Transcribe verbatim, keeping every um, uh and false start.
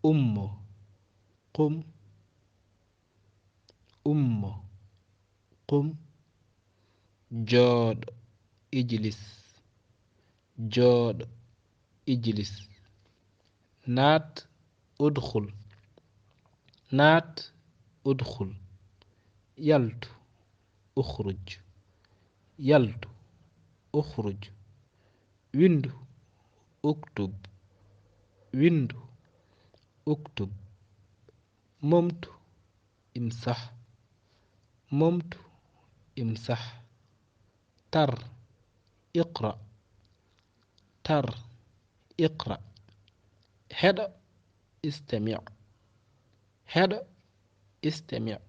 Ummo, qum. Ummo, qum. Jooɗo, ijlis. Jooɗo, ijlis. Naat, udkhul. Naat, udkhul. Yaltu, ukhruj. Yaltu, ukhruj. Winndu, uktub. Winndu, uktub. Momtu, imsah. Momtu, imsah. Tar, iqra. Tar, iqra. Heɗo, istami'. Heɗo, istami'.